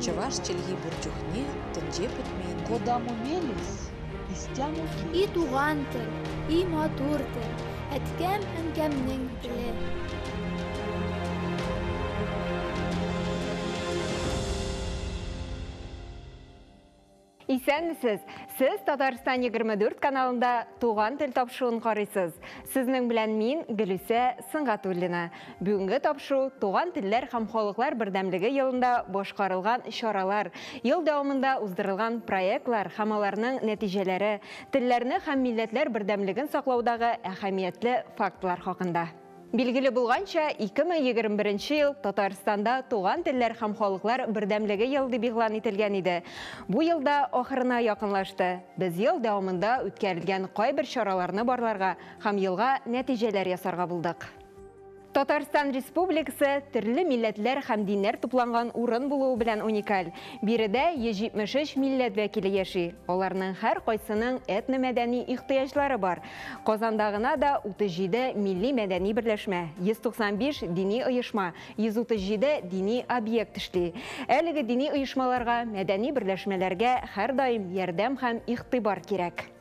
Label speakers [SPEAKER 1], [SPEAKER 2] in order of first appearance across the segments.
[SPEAKER 1] Чӑваш чӗлхи пур чухне тӗнче пӗтмен.
[SPEAKER 2] Кодамо мелесь, истямо
[SPEAKER 3] И
[SPEAKER 2] келесь.
[SPEAKER 3] туган тел, и матур тел, әткәм-әнкәмнең теле.
[SPEAKER 4] Исәнмесез! Сез Татарстан 24 каналында Туган тел тапшыруын карыйсыз. Сезнең белән мин, Гөлүсә Сөнгатуллина. Бүгенге тапшыру Туган телләр һәм халыклар бердәмлеге елында башкарылган чаралар, ел дәвамында уздырылган проектлар һәм аларның нәтиҗәләре, телләрне һәм милләтләр бердәмлеген саклаудагы әһәмиятле фактлар хакында. Билгеле булганча, 2021 ел Татарстанда Туган телләр һәм халыклар бердәмлеге елы дип игълан ителгән иде. Бу елда ахырына якынлашты. Без ел дәвамында үткәрелгән кайбер чараларны барларга һәм елга нәтиҗәләр ясарга булдык. Татарстан Республикасы төрле милләтләр һәм диннәр тупланган урын булуы белән уникаль. Биредә 173 милләт вәкиле яши. Аларның һәр кайсының этномәдәни ихтыяҗлары бар. Казанда гына да 37 милли мәдәни берләшмә, 195 дини оешма, 137 дини объект эшли. Әлеге дини оешмаларга, мәдәни берләшмәләргә һәрдаим ярдәм һәм игътибар кирәк.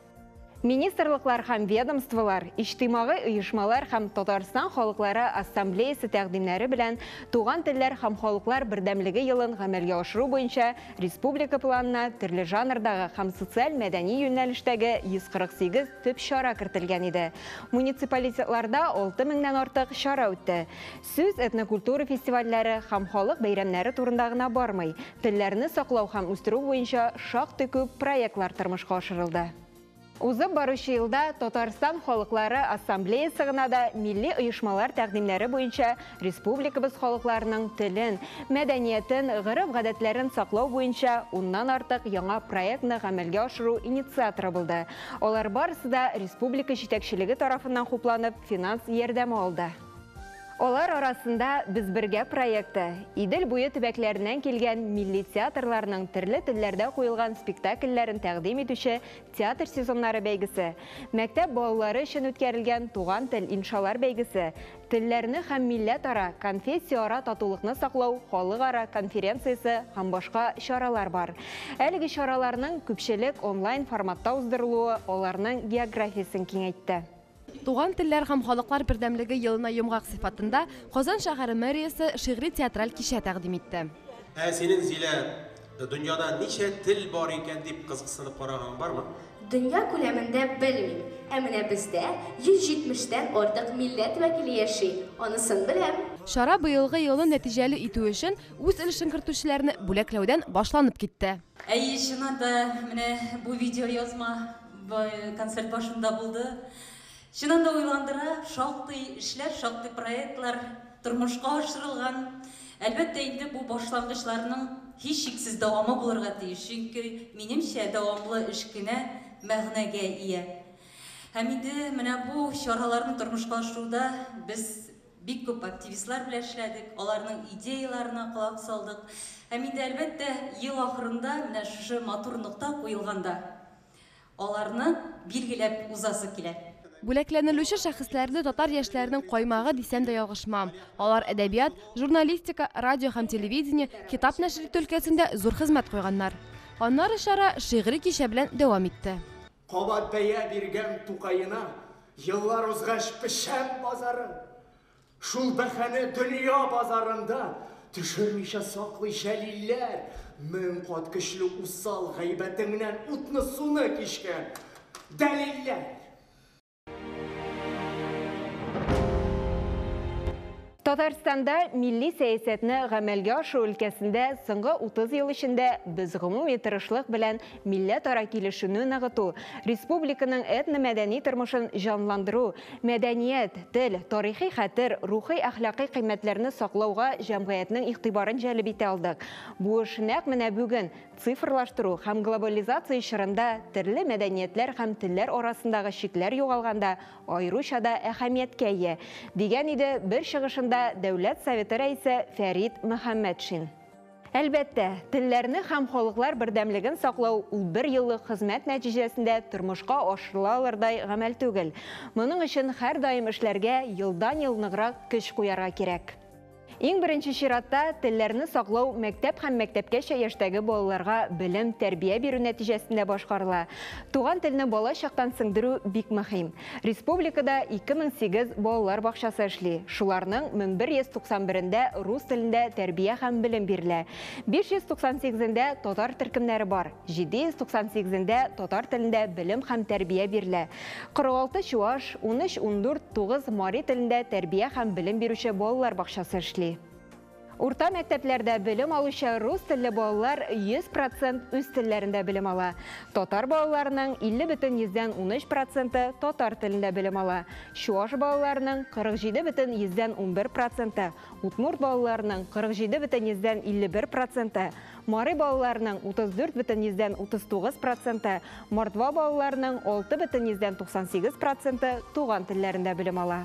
[SPEAKER 4] Министрлыклар һәм ведомстволар, иҗтимагый оешмалар һәм Татарстан халыклары ассамблеясы тәкъдимнәре белән Туган телләр һәм халыклар бердәмлеге елын гамәлгә ашыру буенча республика планына төрле жанрдагы һәм социаль-мәдәни юнәлештәге 148 төп чара кертелгән иде. Муниципалитетларда 6 меңнән артык чара үтте. Сүз этнокультура фестивальләре һәм халык бәйрәмнәре турында гына бармый. Телләрне саклау һәм үстерү буенча шактый күп проектлар тормышка ашырылды. Узып баручы елда Татарстан халыклары ассамблеясы гына да милли оешмалар тәкъдимнәре буенча республикабыз халыкларының телен, мәдәниятен, гореф-гадәтләрен саклау буенча уннан артык яңа проектны гамәлгә ашыру инициаторы булды. Алар барысы да республика җитәкчелеге тарафыннан хупланып, финанс ярдәме алды. Алар арасында Без бергә проекты, Идел буе төбәкләреннән килгән милли театрларның төрле телләрдә куелган спектакльләрен тәкъдим итүче театр сезоннары бәйгесе, мәктәп балалары өчен үткәрелгән Туган тел иншалар бәйгесе, телләрне һәм милләтара, конфессияара татулыкны саклау халыкара конференциясе һәм башка чаралар бар. Әлеге чараларның күпчелек онлайн форматта уздырылуы аларның географиясен киңәйтте.
[SPEAKER 5] Туган телләр һәм халыклар бердәмлеге елына йомгак сыйфатында Казан шәһәре мэриясе шигъри театраль кичә тәкъдим итте.
[SPEAKER 6] Ә синең, Зилә, дөньяда ничә тел бар икән дип кызыксынып караганың бармы?
[SPEAKER 7] Дөнья күләмендә белмим, ә менә бездә 170тән артык милләт вәкиле яши, анысын беләм.
[SPEAKER 5] Чара быелгы елны нәтиҗәле итү өчен үз өлешен кертүчеләрне бүләкләүдән башланып китте.
[SPEAKER 8] Әйе, чыннан да, менә бу видеоязма концерт башында булды. Чыннан да уйландыра, шактый эшләр, шактый проектлар тормышка ашырылган. Әлбәттә инде бу башлангычларның һичшиксез дәвамы булырга тиеш, чөнки минемчә дәвамлы эш кенә мәгънәгә ия. Һәм инде менә бу чараларны тормышка ашыруда без бик күп активистлар белән эшләдек, аларның идеяларына колак салдык. Һәм инде әлбәттә ел ахырында менә шушы матур нокта куелганда аларны билгеләп узасы килә.
[SPEAKER 5] Бүләкләнелүче шәхесләрне татар яшьләренең каймагы дисәм дә ялгышмам. Алар әдәбият, журналистика, радио һәм телевидение, китап нәшер итү өлкәсендә зур хезмәт куйганнар. Аннары чара шигъри кичә белән дәвам итте.
[SPEAKER 9] Кабат бәя биргән Тукаена еллар узгач Печән базары. Шул бәһане дөнья базарында төшермичә саклый Җәлилләр. Мең кат көчле усал гайбәтеңнән утны суны кичкән дәлилләр.
[SPEAKER 4] Татарстанда милли сәясәтне гамәлгә ашыру өлкәсендә соңгы 30 ел эчендә без гомуми тырышлык белән милләтара килешүне ныгыту, республиканың этномәдәни тормышын җанландыру, мәдәният, тел, тарихи хәтер, рухи әхлакый кыйммәтләрне саклауга җәмгыятьнең игътибарын җәлеп итә алдык. Бу эш нәкъ менә бүген цифрлаштыру һәм глобализация чорында төрле мәдәниятләр һәм телләр арасындагы чикләр югалганда аеруча да әһәмияткә ия, дигән иде бер чыгышында Дәүләт Советы рәисе Фәрит Мөхәммәтшин. Әлбәттә, телләрне һәм халыклар бердәмлеген саклау ул бер еллык хезмәт нәтиҗәсендә тормышка ашырыла алырдай гамәл түгел. Моның өчен һәрдаим эшләргә, елдан-ел ныграк көч куярга кирәк. Иң беренче чиратта телләрне саклау мәктәп һәм мәктәпкәчә яшьтәге балаларга белем, тәрбия бирү нәтиҗәсендә башкарыла. Туган телне бала чактан сеңдерү бик мөһим. Республикада 2008 балалар бакчасы эшли. Шуларның 1191-ндә рус телендә тәрбия һәм белем бирелә. 598-ндә татар төркемнәре бар. 798-ндә татар телендә белем һәм тәрбия бирелә. 46 чуаш, 13, 14, 9 мари телендә тәрбия һәм белем бирүче балалар бакчасы эшли. Урта мәктәпләрдә белем алучы рус телле балалар 100% үз телләрендә белем ала. Татар балаларының 50,13 проценты татар телендә белем ала. Чуаш балаларының 47,11 проценты, удмурт балаларының 47,51 проценты, мари балаларының 34,39 проценты, мордва балаларының 6,98 проценты туган телләрендә белем ала.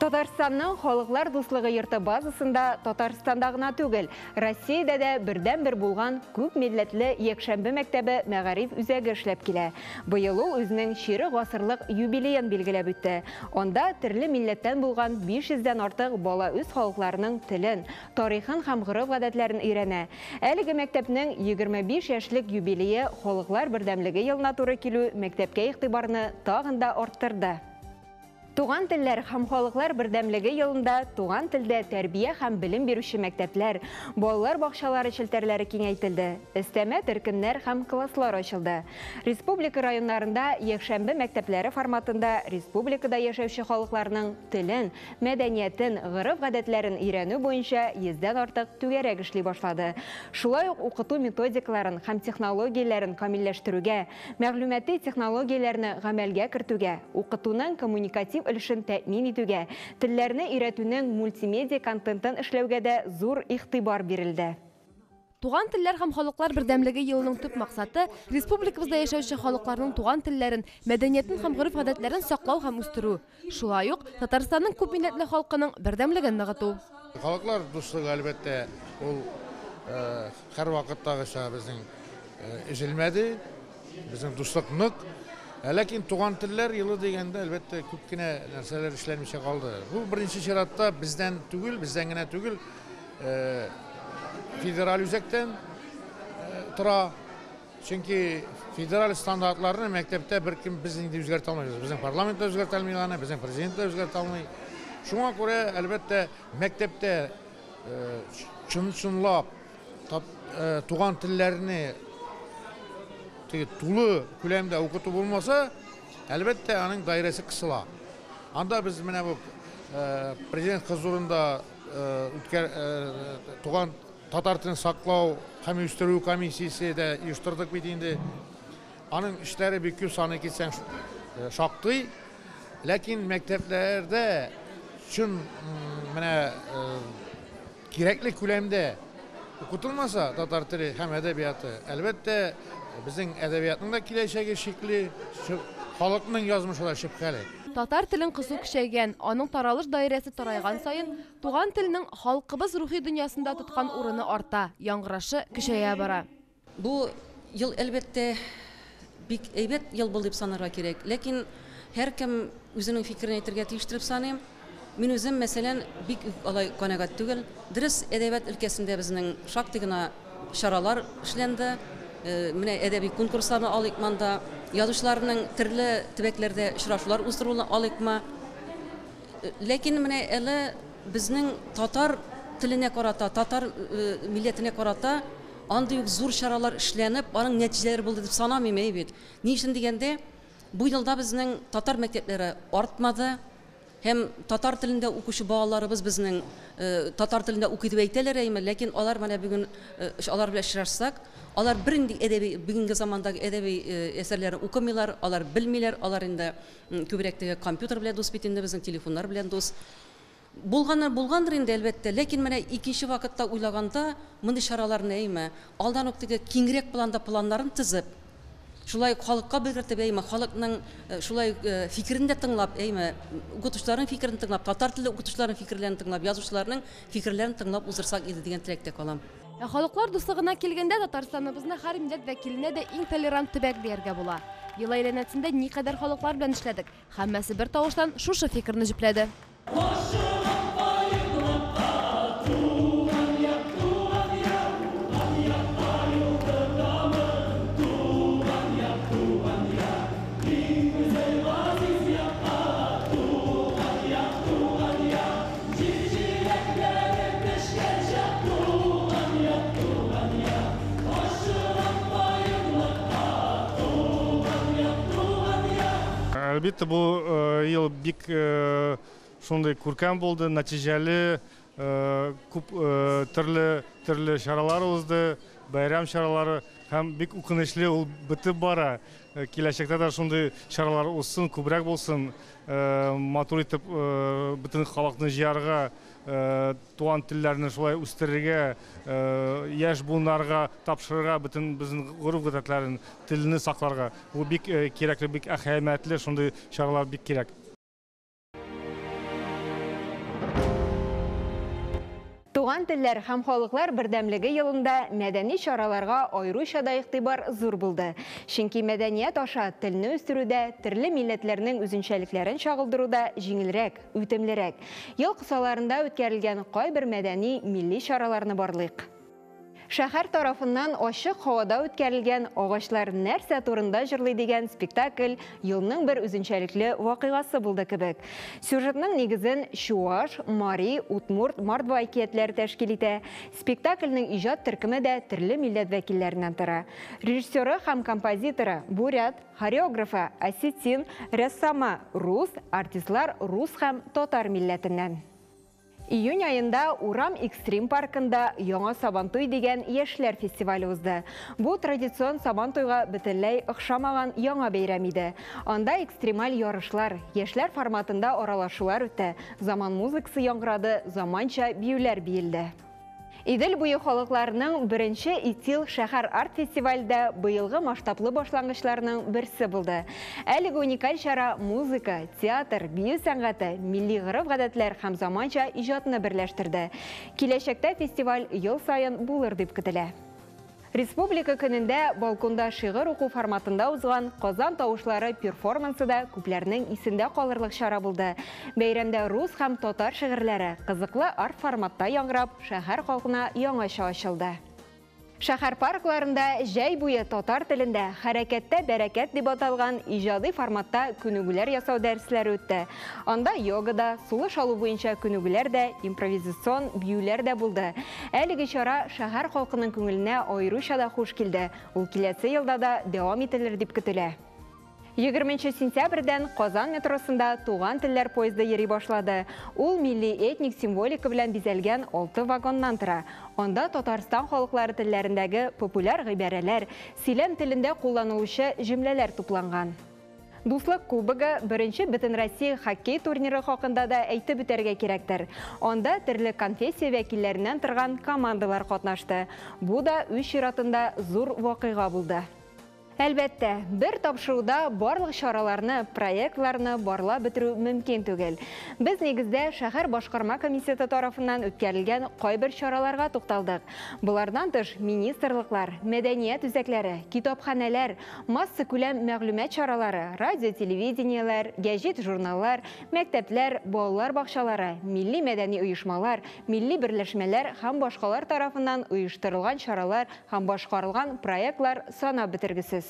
[SPEAKER 4] Татарстанның Халыклар дуслыгы йорты базасында Татарстанда гына түгел, Россиядә дә бердән-бер булган күп милләтле Якшәмбе мәктәбе мәгариф үзәге эшләп килә. Быел ул үзенең чирек гасырлык юбилеен билгеләп үтте. Анда төрле милләттән булган 500дән артык бала үз халыкларының телен, тарихын һәм гореф-гадәтләрен өйрәнә. Әлеге мәктәпнең 25 яшьлек юбилее Халыклар бердәмлеге елына туры килү мәктәпкә игътибарны тагын да арттырды. Туган телләр һәм халыклар бердәмлеге елында туган телдә тәрбия һәм белем бирүче мәктәпләр, балалар бакчалары челтәрләре киңәйтелде, өстәмә төркемнәр һәм класслар ачылды. Республика районнарында якшәмбе мәктәпләре форматында республикада яшәүче халыкларның телен, мәдәниятен, гореф-гадәтләрен өйрәнү буенча 100дән артык түгәрәк эшли башлады. Шулай ук укыту методикаларын һәм технологияләрен камилләштерүгә, мәгълүмати технологияләрне гамәлгә кертүгә, укытуның коммуникатив өлешен тәэмин итүгә, телләрне өйрәтүнең мультимедиа контентын эшләүгә дә зур игътибар бирелде.
[SPEAKER 5] Туган телләр һәм халыклар бердәмлеге елының төп максаты республикабызда яшәүче халыкларның туган телләрен, мәдәниятен һәм гореф-гадәтләрен саклау һәм үстерү. Шулай ук Татарстанның күп милләтле халкының бердәмлеген ныгыту.
[SPEAKER 10] Халыклар дуслыгы әлбәттә ул һәрвакыттагыча безнең өзелмәде, безнең дуслык нык. Ләкин туган телләр елы дигәндә әлбәттә күп кенә нәрсәләр эшләнмичә калды. Бу беренче чиратта бездән түгел, бездән генә түгел, федераль үзәктән тора. Чөнки федераль стандартларны мәктәптә беркем без инде үзгәртә алмыйбыз. Безнең парламент та үзгәртә алмый аны, безнең президент та үзгәртә алмый. Шуңа күрә әлбәттә мәктәптә чын-чынлап туган телләрне тулы күләмдә укыту булмаса, әлбәттә аның даирәсе кысыла. Анда без менә бу президент хозурында туган татар телен саклау һәм үстерү комиссиясе дә оештырдык бит инде. Аның эшләре бик күп, саны китсәң шактый. Ләкин мәктәпләрдә чын менә кирәкле күләмдә укытылмаса татар теле һәм әдәбияты, әлбәттә безнең әдәбиятның да киләчәге шикле, халыкның язмышы да шөбһәле.
[SPEAKER 5] Татар телен кысу көчәйгән, аның таралыш даирәсе тарайган саен, туган телнең халкыбыз рухи дөньясында тоткан урыны арта, яңгырашы көчәя бара.
[SPEAKER 8] Бу ел әлбәттә бик әйбәт ел булды дип санарга кирәк. Ләкин һәркем үзенең фикерен әйтергә тиеш дип саныйм. Мин үзем, мәсәлән, бик алай канәгать түгел. Дөрес, әдәбият өлкәсендә безнең шактый гына чаралар эшләнде. Менә әдәби конкурсларны алыйк монда, язучыларның төрле төбәкләрдә очрашулар уздыруны алыйкмы. Ләкин менә әле безнең татар теленә карата, татар милләтенә карата андый ук зур чаралар эшләнеп, аның нәтиҗәләре булды дип санамыйм бит. Ни өчен дигәндә, бу елда безнең татар мәктәпләре артмады. Һәм татар телендә укучы балаларыбыз безнең татар телендә укый дип әйтәләр әйме, ләкин алар менә бүген алар белән очрашсак, алар бернинди әдәби, бүгенге замандагы әдәби әсәрләрен укымыйлар, алар белмиләр, алар инде күбрәк теге компьютер белән дус бит инде, безнең телефоннар белән дус. Булганнар булгандыр инде әлбәттә, ләкин менә икенче вакытта уйлаганда мондый чараларны әйме, алдан ук теге киңрәк планда планнарын төзеп, шулай халыкка белгертеп әйме, халыкның шулай фикерен дә тыңлап әйме, укытучыларның фикерен тыңлап, татар теле укытучыларының фикерләрен тыңлап, язучыларның фикерләрен тыңлап уздырсак иде дигән теләктә калам.
[SPEAKER 5] Ә халыклар дуслыгына килгәндә, Татарстаныбызны һәр милләт вәкиленә дә иң толерант төбәк дияргә була. Ел әйләнәсендә никадәр халыклар белән эшләдек. Һәммәсе бер тавыштан шушы фикерне җөпләде.
[SPEAKER 11] Әлбәттә, бу ел бик шундый күркәм булды, нәтиҗәле, күп төрле чаралар узды, бәйрәм чаралары һәм бик үкенечле ул бетеп бара. Киләчәктә дә шундый чаралар узсын, күбрәк булсын, матур итеп бөтен халыкны җыярга, туган телләрне шулай үстерергә, яшь буыннарга тапшырырга бөтен безнең гореф-гадәтләрен, телне сакларга. Бу бик кирәкле, бик әһәмиятле, шундый чаралар бик кирәк.
[SPEAKER 4] Туган телләр һәм халыклар бердәмлеге елында мәдәни чараларга аеруча да игътибар зур булды. Чөнки мәдәният аша телне үстерүдә, төрле милләтләрнең үзенчәлекләрен чагылдыруда җиңелрәк, үтемлерәк. Ел кысаларында үткәрелгән кайбер мәдәни милли чараларны барлыйк. Шәһәр тарафыннан ачык һавада үткәрелгән Агачлар нәрсә турында җырлый дигән спектакль елның бер үзенчәлекле вакыйгасы булды кебек. Сюжетның нигезен чуаш, мари, удмурт, мордва әкиятләре тәшкил итә. Спектакльнең иҗат төркеме дә төрле милләт вәкилләреннән тора. Режиссеры һәм композиторы бурят, хореографы осетин, рәссамы рус, артистлар рус һәм татар милләтеннән. Июнь айында Урам экстрим паркында Яңа Сабантуй дигән яшьләр фестивале узды. Бу традицион Сабантуйга бөтенләй охшамаган яңа бәйрәм иде. Анда экстремаль ярышлар, яшьләр форматында аралашулар үтте, заман музыкасы яңгырады, заманча биюләр биелде. Идел буе халыкларының беренче Итил шәһәр арт фестивальдә быелгы масштаблы башлангычларның берсе булды. Әлеге уникаль чара музыка, театр, бию сәнгате, милли гореф-гадәтләр һәм заманча иҗатны берләштерде. Киләчәктә фестиваль ел саен булыр дип көтелә. Республика көнендә балконда шигырь уку форматында узган Казан тавышлары перформансы да күпләрнең исендә калырлык чара булды. Бәйрәмдә рус һәм татар шигырьләре кызыклы арт форматта яңгырап, шәһәр халкына яңача ачылды. Шәһәр паркларында җәй буе татар телендә хәрәкәттә бәрәкәт дип аталган иҗади форматта күнегүләр ясау дәресләре үтте. Анда йога да, сулыш алу буенча күнегүләр дә, импровизацион биюләр дә булды. Әлеге чара шәһәр халкының күңеленә аеруча да хуш килде. Ул киләсе елда да дәвам ителер дип көтелә. 20 сентябрьдән Казан метросында туган телләр поезды йөри башлады. Ул милли этник символика белән бизәлгән 6 вагоннан тора. Анда Татарстан халыклары телләрендәге популяр гыйбарәләр, сөйләм телендә кулланылучы җөмләләр тупланган. Дуслык кубогы беренче Бөтенроссия хоккей турниры хакында да әйтеп үтәргә кирәктер. Анда төрле конфессия вәкилләреннән торган командалар катнашты. Бу да үз чиратында зур вакыйга булды. Әлбәттә, бер тапшыруда барлык чараларны, проектларны барлап бетерү мөмкин түгел. Без нигездә шәһәр башкарма комитеты тарафыннан үткәрелгән кайбер чараларга тукталдык. Болардан тыш министрлыклар, мәдәният үзәкләре, китапханәләр, массакүләм мәгълүмат чаралары, радио, телевидениеләр, гәҗит, журналлар, мәктәпләр, балалар бакчалары, милли мәдәни оешмалар, милли берләшмәләр һәм башкалар тарафыннан оештырылган чаралар һәм башкарылган проектлар санап бетергесез.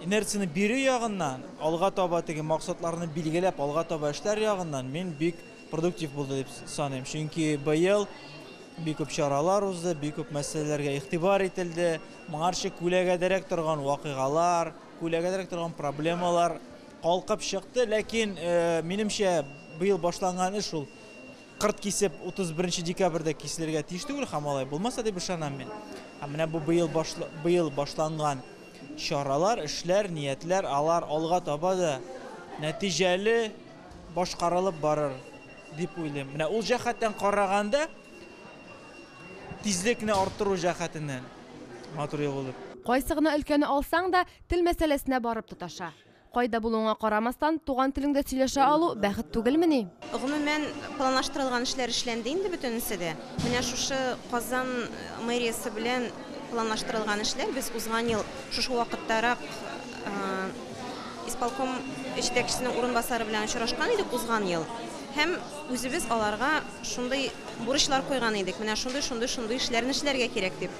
[SPEAKER 12] Инерцияне бирү ягыннан, алга таба теге максатларны билгеләп, алга таба эшләр ягыннан мин бик продуктив булды дип саныйм. Чөнки быел бик күп чаралар узды, бик күп мәсьәләләргә игътибар ителде. Моңарчы күләгәдәрәк торган вакыйгалар, күләгәдәрәк торган проблемалар калкып чыкты, ләкин минемчә быел башланган эш ул кырт кисеп 31 декабрьдә киселергә тиеш түгел һәм алай булмаса дип ышанам мин. Һәм менә бу быел башланган чаралар, эшләр, ниятләр, алар алга таба да нәтиҗәле башкарылып барыр дип уйлыйм. Менә ул җәһәттән караганда тизлекне арттыру җәһәтеннән матур ел булды.
[SPEAKER 5] Кайсы гына өлкәне алсаң да, тел мәсьәләсенә барып тоташа. Кайда булуыңа карамастан, туган телеңдә сөйләшә алу бәхет түгелмени?
[SPEAKER 13] Гомумән, планлаштырылган эшләр эшләнде инде бөтенесе дә. Менә шушы Казан мэриясе белән планлаштырылган эшләр без узган ел шушы вакыттарак исполком җитәкчесенең урынбасары белән очрашкан идек узган ел. Һәм үзебез аларга шундый бурычлар куйган идек. Менә шундый эшләрне эшләргә кирәк дип.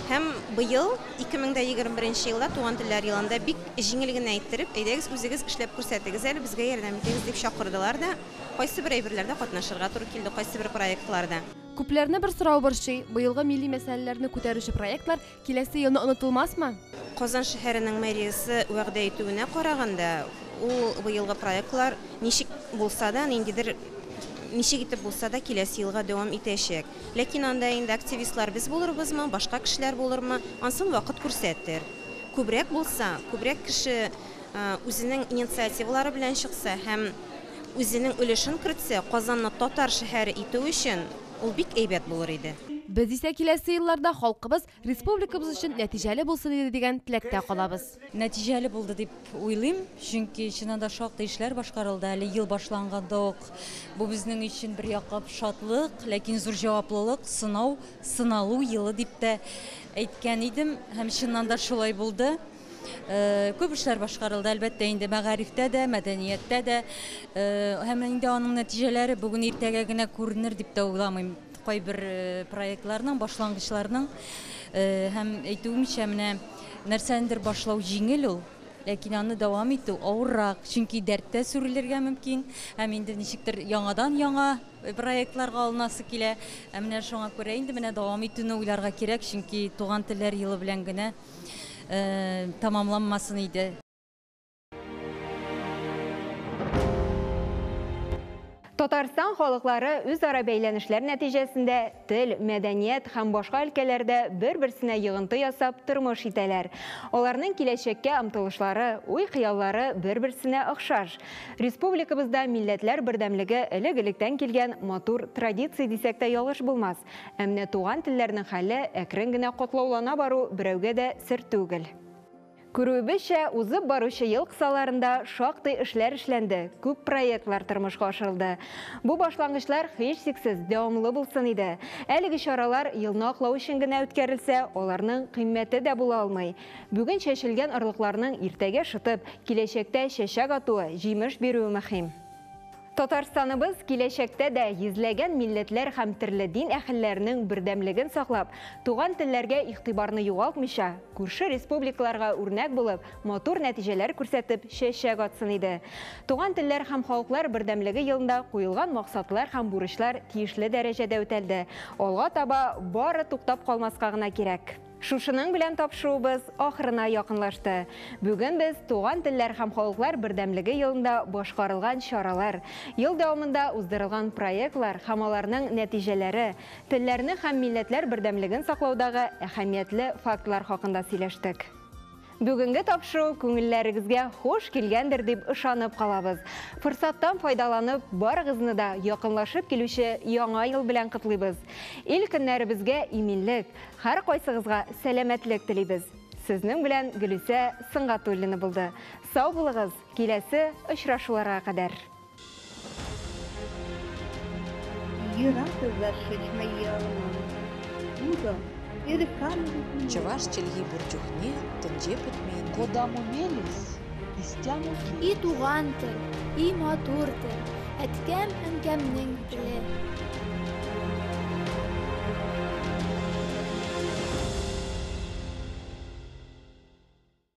[SPEAKER 13] Һәм быел 2021 елда туган телләр елында бик җиңел генә иттереп, әйдәгез үзегез эшләп күрсәтегез әле, безгә ярдәм итегез дип чакырдылар да, кайсы бер әйберләрдә катнашырга туры килде, кайсы бер проектларда.
[SPEAKER 5] Күпләрне бер сорау борчый, быелгы милли мәсьәләләрне күтәрүче проектлар киләсе елны онытылмасмы?
[SPEAKER 13] Казан шәһәренең мэриясе вәгъдә итүенә караганда, ул быелгы проектлар ничек булса да, ниндидер ничек итеп булса да киләсе елга дәвам итәчәк. Ләкин анда инде активистлар без булырбызмы, башка кешеләр булырмы, ансын вакыт күрсәтер. Күбрәк булса, күбрәк кеше үзенең инициативалары белән чыкса һәм үзенең өлешен кертсә, Казанны татар шәһәре итү өчен ул бик әйбәт булыр иде.
[SPEAKER 5] Без исә киләсе елларда халкыбыз республикабыз өчен нәтиҗәле булсын иде дигән теләктә калабыз.
[SPEAKER 8] Нәтиҗәле булды дип уйлыйм, чөнки чыннан да шактый эшләр башкарылды. Әле ел башланганда ук бу безнең өчен бер яклап шатлык, ләкин зур җаваплылык, сынау, сыналу елы дип тә әйткән идем һәм чыннан да шулай булды. Күп эшләр башкарылды, әлбәттә, инде мәгарифтә дә, мәдәнияттә дә, һәм инде аның нәтиҗәләре бүген иртәгә генә күренер дип тә уйламыйм. Кайбер проектларның, башлангычларның һәм әйтүемчә, менә нәрсәндер башлау җиңел ул, ләкин аны дәвам итү авыррак, чөнки дәрттә сүрелергә мөмкин, һәм инде ничектер яңадан яңа проектларга алынасы килә. Ә менә шуңа күрә инде менә дәвам итүне уйларга кирәк, чөнки туган телләр елы белән генә тамамланмасын иде.
[SPEAKER 4] Татарстан халыклары үзара бәйләнешләр нәтиҗәсендә тел, мәдәният һәм башка өлкәләрдә бер-берсенә йогынты ясап тормыш итәләр. Аларның киләчәккә омтылышлары, уй-хыяллары бер-берсенә охшаш. Республикабызда милләтләр бердәмлеге элек-электән килгән матур традиция дисәк тә ялгыш булмас. Ә менә туган телләрнең хәле әкрен генә катлаулана бару берәүгә дә сер түгел. Күрүебезчә, узып баручы ел кысаларында шактый эшләр эшләнде, күп проектлар тормышка ашырылды. Бу башлангычлар һичшиксез дәвамлы булсын иде. Әлеге чаралар елны аклау өчен генә үткәрелсә, аларның кыйммәте дә була алмый. Бүген чәчелгән орлыкларның иртәгә шытып, киләчәктә чәчәк атуы, җимеш бирүе мөһим. Татарстаныбыз киләчәктә дә йөзләгән милләтләр һәм төрле дин әһелләренең бердәмлеген саклап, туган телләргә игътибарны югалтмыйча, күрше республикаларга үрнәк булып, матур нәтиҗәләр күрсәтеп чәчәк атсын иде. Туган телләр һәм халыклар бердәмлеге елында куелган максатлар һәм бурычлар тиешле дәрәҗәдә үтәлде. Алга таба бары туктап калмаска гына кирәк. Шушының белән тапшыруыбыз ахырына якынлашты. Бүген без туган телләр һәм халыклар бердәмлеге елында башкарылган чаралар, ел дәвамында уздырылган проектлар һәм аларның нәтиҗәләре, телләрне һәм милләтләр бердәмлеген саклаудагы әһәмиятле фактлар хакында сөйләштек. Бүгенге тапшыру күңелләрегезгә хуш килгәндер дип ышанып калабыз. Форсаттан файдаланып, барыгызны да якынлашып килүче яңа ел белән котлыйбыз. Ил көннәребезгә иминлек, һәр кайсыгызга сәламәтлек телибез. Сезнең белән Гөлүсә Сөнгатуллина булды. Сау булыгыз, киләсе очрашуларга кадәр.
[SPEAKER 1] Чӑваш чӗлхи пур чухне тӗнче пӗтмен.
[SPEAKER 2] Кодамо мелесь, истямо
[SPEAKER 3] И туган тел, и матур тел, әткәм-әнкәмнең теле.